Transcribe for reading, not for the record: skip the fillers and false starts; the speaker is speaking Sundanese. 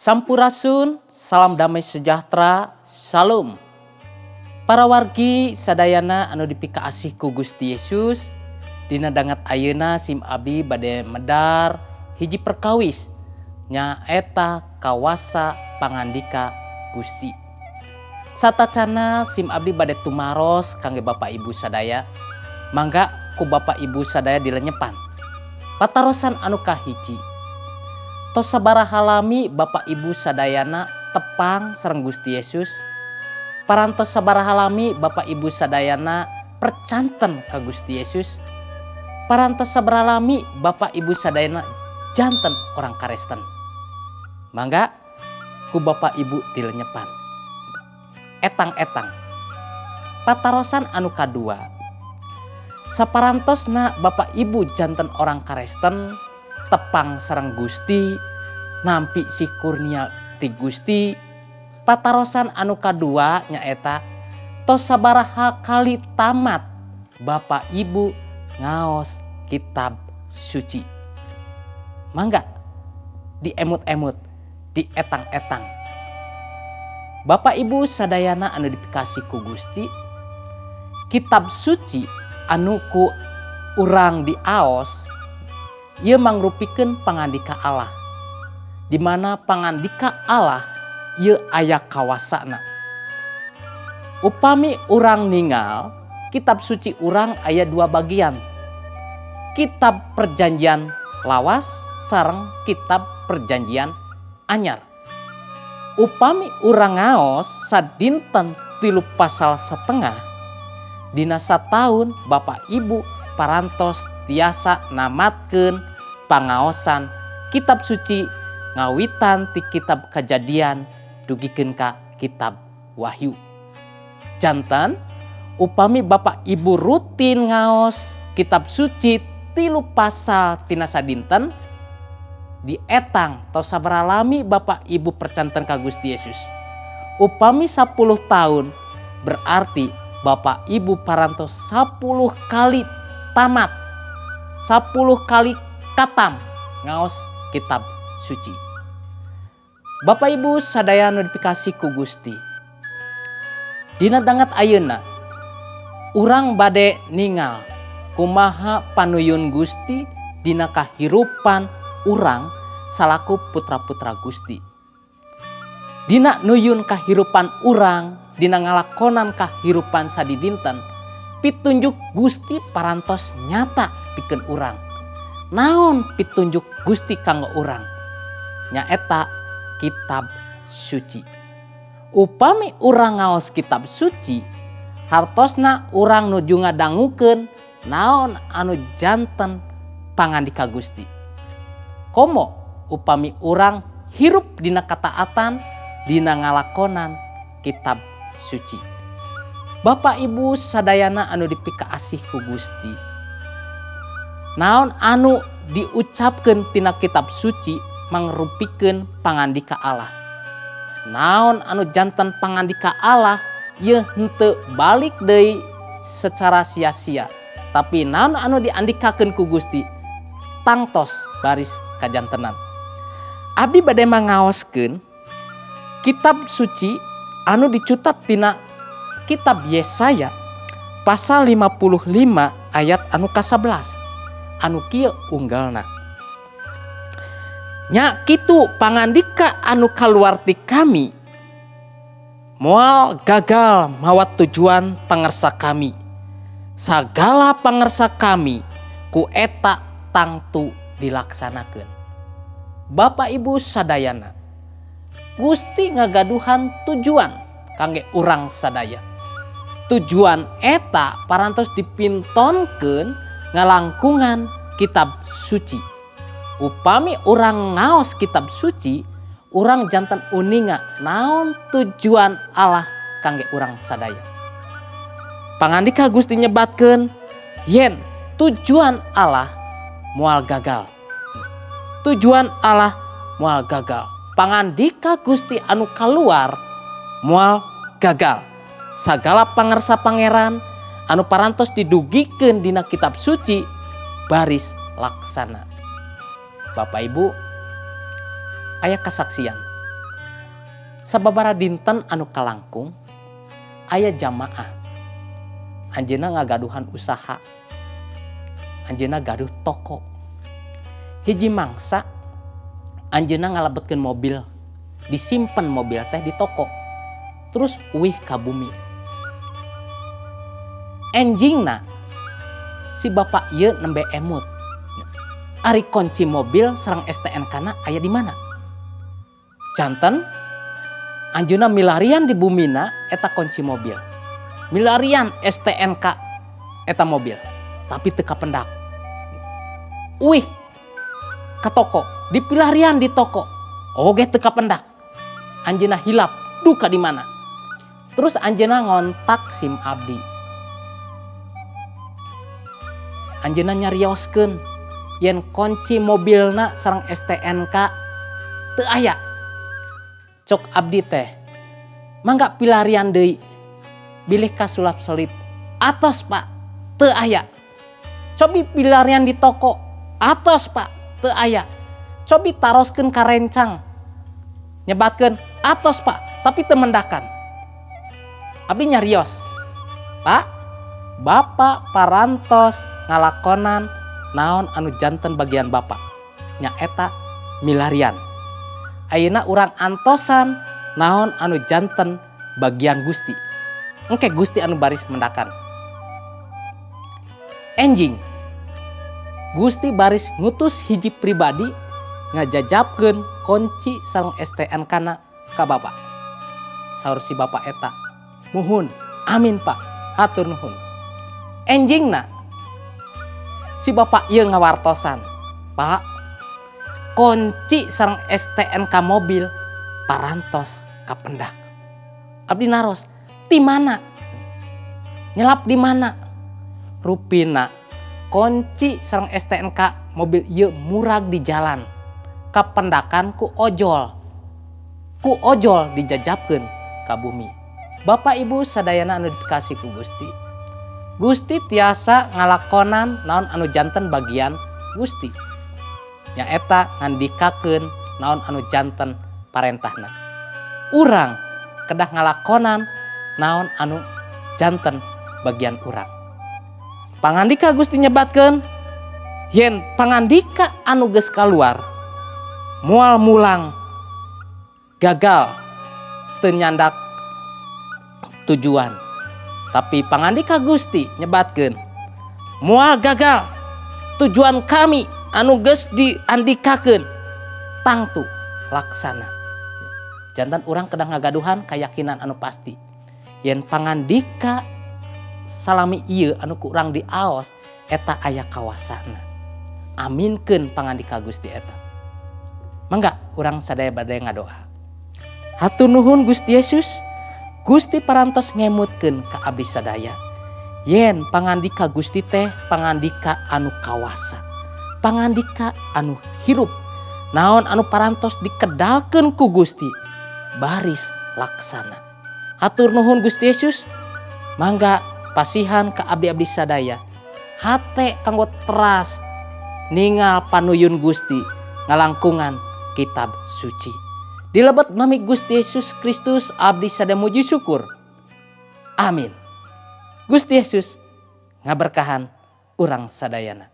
Sampurasun, salam damai sejahtera, salam. Para wargi sadayana anu dipikaasih ku Gusti Yesus, dina danget ayeuna sim abdi bade medar hiji perkawis, nyaeta kawasa pangandika Gusti. Satacana sim abdi bade tumaros kangge Bapak Ibu sadaya. Mangga ku Bapak Ibu sadaya dilenyepan. Patarosan anu kahiji. Tos sabaraha lami Bapak Ibu sadayana tepang sareng Gusti Yesus? Parantos sabaraha lami Bapak Ibu sadayana percanten ka Gusti Yesus? Parantos sabaraha lami Bapak Ibu sadayana janten orang Karesten? Mangga ku Bapak Ibu dilenyepan. Etang-etang. Patarosan anu kadua. Saparantosna Bapak Ibu janten orang Karesten, tepang sareng Gusti, nampi si kurnia ti Gusti. Patarosan anu kadua nyaeta tos sabaraha kali tamat Bapak Ibu ngaos kitab suci? Mangga diemut-emut, dietang-etang. Bapak Ibu sadayana anu dipikasih ku Gusti, kitab suci anu ku urang diaos ieu mangrupikeun pangandika Allah, di mana pangandika Allah ieu aya kawasana. Upami urang ningal kitab suci urang aya dua bagian, kitab Perjanjian Lawas sareng kitab Perjanjian Anyar. Upami urang ngaos sadinten 3,5 pasal, dina sataun Bapak Ibu parantos tiasa namatkeun pangaosan kitab suci ngawitan ti kitab Kajadian dugikeun ka kitab Wahyu. Janten upami Bapak Ibu rutin ngaos kitab suci 3 pasal tina sadinten, dietang tos sabaraha lami Bapak Ibu percanten ka Gusti Yesus. Upami 10 tahun, berarti Bapak Ibu parantos 10 kali tamat, 10 kali katam ngaos kitab suci. Bapak Ibu sadaya nu dipikasih ku Gusti. Dina danget ayeuna urang bade ningal kumaha panuyun Gusti dina kahirupan urang salaku putra-putra Gusti. Dina nuyun kahirupan urang, dina ngalakonan kahirupan sadidinten, pitunjuk Gusti parantos nyata pikeun urang. Naon pitunjuk Gusti kanggo urang? Nyaeta kitab suci. Upami urang ngaos kitab suci, hartosna urang nuju ngadangukeun naon anu janten pangandika Gusti. Komo upami urang hirup dina kataatan, dina ngalakonan kitab suci. Bapak Ibu sadayana anu dipikaasih ku Gusti. Naon anu diucapkeun tina kitab suci mangrupikeun pangandika Allah. Naon anu janten pangandika Allah ieu henteu balik deui secara sia-sia. Tapi naon anu diandikakeun ku Gusti tangtos baris kajantenan. Abdi bade mangaoskeun kitab suci anu dicutat tina kitab Yesaya pasal 55 ayat anu ka-11 anu kieu unggalna. Nya kitu pangandika anu kaluar ti kami moal gagal mawa tujuan pangersa kami. Sagala pangersa kami ku eta tangtu dilaksanakeun. Bapak Ibu sadayana, Gusti ngagaduhan tujuan kangge urang sadaya. Tujuan eta parantos dipintonkeun ngalangkungan kitab suci. Upami urang ngaos kitab suci, urang janten uninga naon tujuan Allah kangge urang sadaya. Pangandika Gusti nyebatkeun yen tujuan Allah moal gagal. Tujuan Allah moal gagal. Pangandika Gusti anu kaluar moal gagal. Sagala pangersa Pangeran anu parantos didugikeun dina kitab suci baris laksana. Bapak Ibu, aya kesaksian. Sababaraha dinten anu kalangkung aya jamaah, anjeunna ngagaduhan usaha, anjeunna gaduh toko. Hiji mangsa anjeunna ngalebetkeun mobil, disimpen mobil teh di toko, terus uih ka bumi. Enjingna si bapak ieu nembe emut, ari kunci mobil sareng STNK na aya di mana. Janten anjeunna milarian di bumina eta kunci mobil, milarian STNK eta mobil, tapi teu kapendak. Uih ka toko, dipilarian di toko oge teu kapendak. Anjeunna hilap duka di mana. Terus anjeunna ngontak sim abdi, anjeunna nyarioskeun yen kunci mobilna sareng STNK teu aya. Cok abdi teh, mangga pilarian deui, bilih kasulap selip. Atos, Pak, teu aya. Cobi pilarian di toko. Atos, Pak, teu aya. Cobi taroskeun ka rencang, nyebatkeun, atos, Pak, tapi teu mendakan. Abdi nyarios, Pak, Bapak parantos ngalakonan naon anu janten bagian Bapak, nyaeta milarian. Ayeuna urang antosan naon anu janten bagian Gusti, engke Gusti anu baris mendakan. Enjing Gusti baris ngutus hiji pribadi ngajajabkeun kunci sareng STNK na ka Bapak. Saur si bapak eta, muhun, amin, Pak, hatur nuhun. Enjingna si bapak ieu ngawartosan, Pak, kunci sareng STNK mobil parantos kapendak. Abdi naros, di mana nyelap, di mana? Rupina kunci sareng STNK mobil ieu murag di jalan, kapendakan ku ojol, ku ojol dijajabkeun ka bumi. Bapak Ibu sadayana anu dipikasih ku Gusti, Gusti tiasa ngalakonan naon anu janten bagian Gusti, nyaeta ngandikakeun naon anu janten parentahna. Urang kedah ngalakonan naon anu janten bagian urang. Pangandika Gusti nyebatkeun yen pangandika anu geus kaluar moal mulang gagal, teu nyandak tujuan. Tapi pangandika Gusti nyebatkeun moal gagal tujuan kami anu geus diandikakeun, tangtu laksana. Janten urang kedah ngagaduhan keyakinan anu pasti yen pangandika salami ieu anu ku urang diaos eta aya kawasana. Aminkeun pangandika Gusti eta. Mangga urang sadaya bade ngadoa. Hatur nuhun, Gusti Yesus. Gusti parantos ngemutkeun ka abdi sadaya yen pangandika Gusti teh pangandika anu kawasa, pangandika anu hirup. Naon anu parantos dikedalkeun ku Gusti baris laksana. Hatur nuhun, Gusti Yesus. Mangga pasihan ka abdi-abdi sadaya hate kanggo teras ningal panuyun Gusti ngalangkungan kitab suci. Di lebet nami Gusti Yesus Kristus abdi sadaya muji syukur. Amin. Gusti Yesus ngaberkahan urang sadayana.